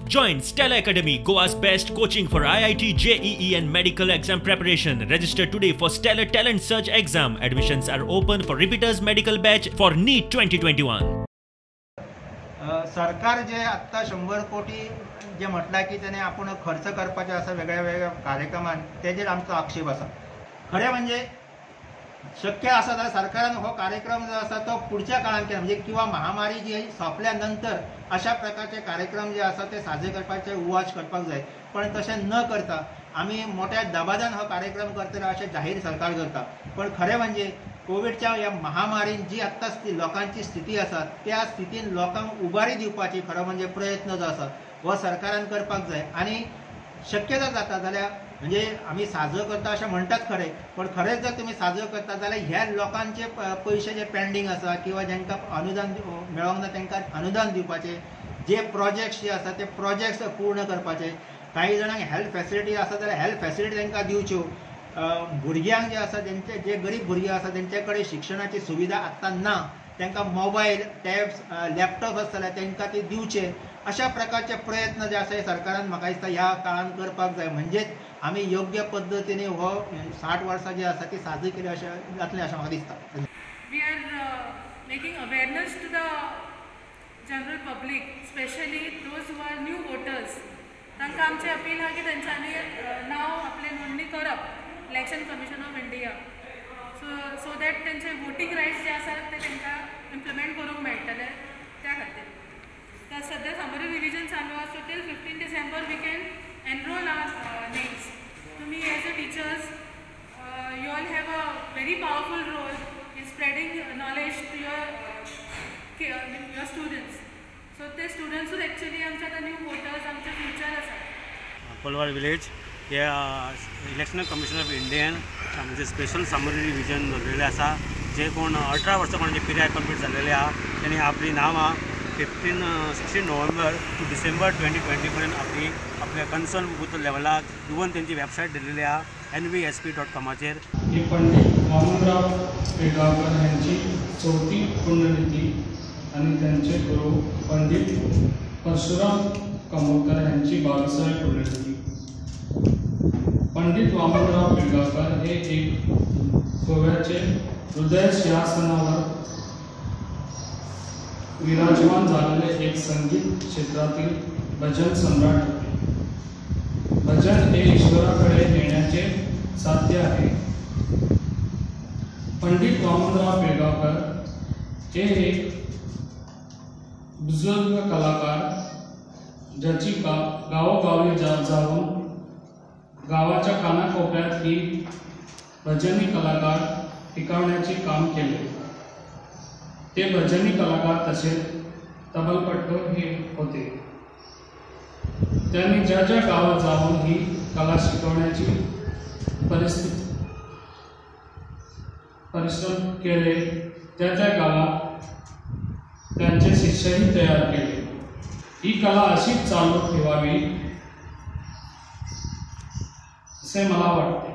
Join Stellar Academy, Goa's best coaching for IIT, JEE and medical exam preparation. Register today for Stellar Talent Search exam. Admissions are open for repeaters medical batch for NEET 2021. सरकार जे आत्तां 100 कोटी जे म्हटलां की तेणे आपूण खर्च करपाचे आसा वेगळ्या वेगळ्या कार्यक्रमान, तेजेर आमचो आक्षेप आसा. खरें म्हणजे शक्य आसा जाल्यार सरकारान हो कार्यक्रम जो आसा तो पुढच्या काळान केला, म्हणजे किंवा महामारी जी सोंपल्या नंतर अशा प्रकारचे कार्यक्रम जे आसा ते साजरे करपाचे उवाच करपाक जाय. पण तशें न करता आमी मोठ्या दबाज्यान हो कार्यक्रम करतले अशें जाहीर सरकार करता. पण खरें म्हणजे कोविडच्या ह्या महामारीन जी आत्तां लोकांची स्थिती आसा त्या स्थितीन लोकांक उबारी दिवपाची खरो म्हणजे प्रयत्न जो आसा हो सरकारान करपाक जाय. आनी शक्यता जाता जाल्यार म्हणजे आमी साजरो करता अशें म्हणटात खरें, पण खरेंच जर तुमी साजरो करता जाल्यार ह्या लोकांचे पयशे जे पेंडींग आसा किंवा जांकां अनुदान मेळोंक ना तांकां अनुदान दिवपाचें, जे प्रोजेक्ट्स जे आसा ते प्रोजेक्ट्स पूर्ण करपाचे, काही जाणांक हेल्थ फेसिलिटी आसा जाल्यार हेल्थ फेसिलिटी तांकां दिवच्यो, भुरग्यांक जे आसा तेंचे जे गरीब भुरगे आसा तेंचे कडेन शिक्षणाची सुविधा आत्तां ना तांकां मोबायल, टॅब्स, लॅपटॉप आसता जाल्यार तांकां ते दिवचे. अशा प्रकारचे प्रयत्न जे आसा हे सरकारान म्हाका दिसता ह्या काळान करपाक जाय. म्हणजेच आमी योग्य पद्दतीने हो 60 वर्सां जी आसा ती साजरी केली अशें जातलें अशें म्हाका दिसता. We are making awareness to the general public, specially those who are new voters. तांकां आमचें अपील आहा की तेंच्यांनी नांव आपलें नोंदणी करप Election Commission of India, so that तेंचे वोटींग रायट्स जे आसात ते तांकां इम्प्लिमेंट करूंक मेळटले त्या खातीर. तर सद्या समरी रिविजन चालू आसा, so till 15 December we can enrol our names. तुमी as a teachers you all have a very powerful role in spreading knowledge to your students. So ते स्टुडंट्सूच एक्चुअली आमचे आतां न्यू वोटर्स, आमचे फ्युचर आसा. Colvale village हे election commission of Indian म्हणजे special summary revision दवरिल्लें आसा. जे कोण 18 वर्सां कोणाचे पिराय कंप्लीट जाल्लेले आहा तेणी आपली नांवां 16 नोव्हेंबर टू डिसेंबर 2020 पर्यंत आपली आपल्या कन्सर्न बूथ लेवलाक इवन तेंची वेबसायट दिलेली आहा nvsp.com. ही पंडित वामनराव पिळगांवकर यांची चौथी पुण्यतिथी आणि त्यांचे गुरु पंडित परशुराम कमोदकर यांची 22वी पुण्यतिथी. पंडित वामनराव पिळगांवकर हे एक गोव्याचे हृदय सिंहासनावर विराजमान झालेले एक संगीत क्षेत्रातील भजन सम्राट होते. भजन हे ईश्वराकडे नेण्याचे साध्य आहे. पंडित वामनराव पिळगांवकर हे एक बुजुर्ग कलाकार ज्याची गावोगावी जाऊन गावाच्या कानाकोपऱ्यात ही भजनी कलाकार टिकवण्याचे काम केले. ते भजनी कलाकार तसेच तबलपट्टू हे होते. त्यांनी ज्या ज्या गावात जाऊन ही कला शिकवण्याची परिश्रम केले त्या त्या गावात त्यांचे शिष्यही तयार केले. ही कला अशीच चालू ठेवावी असे मला वाटते.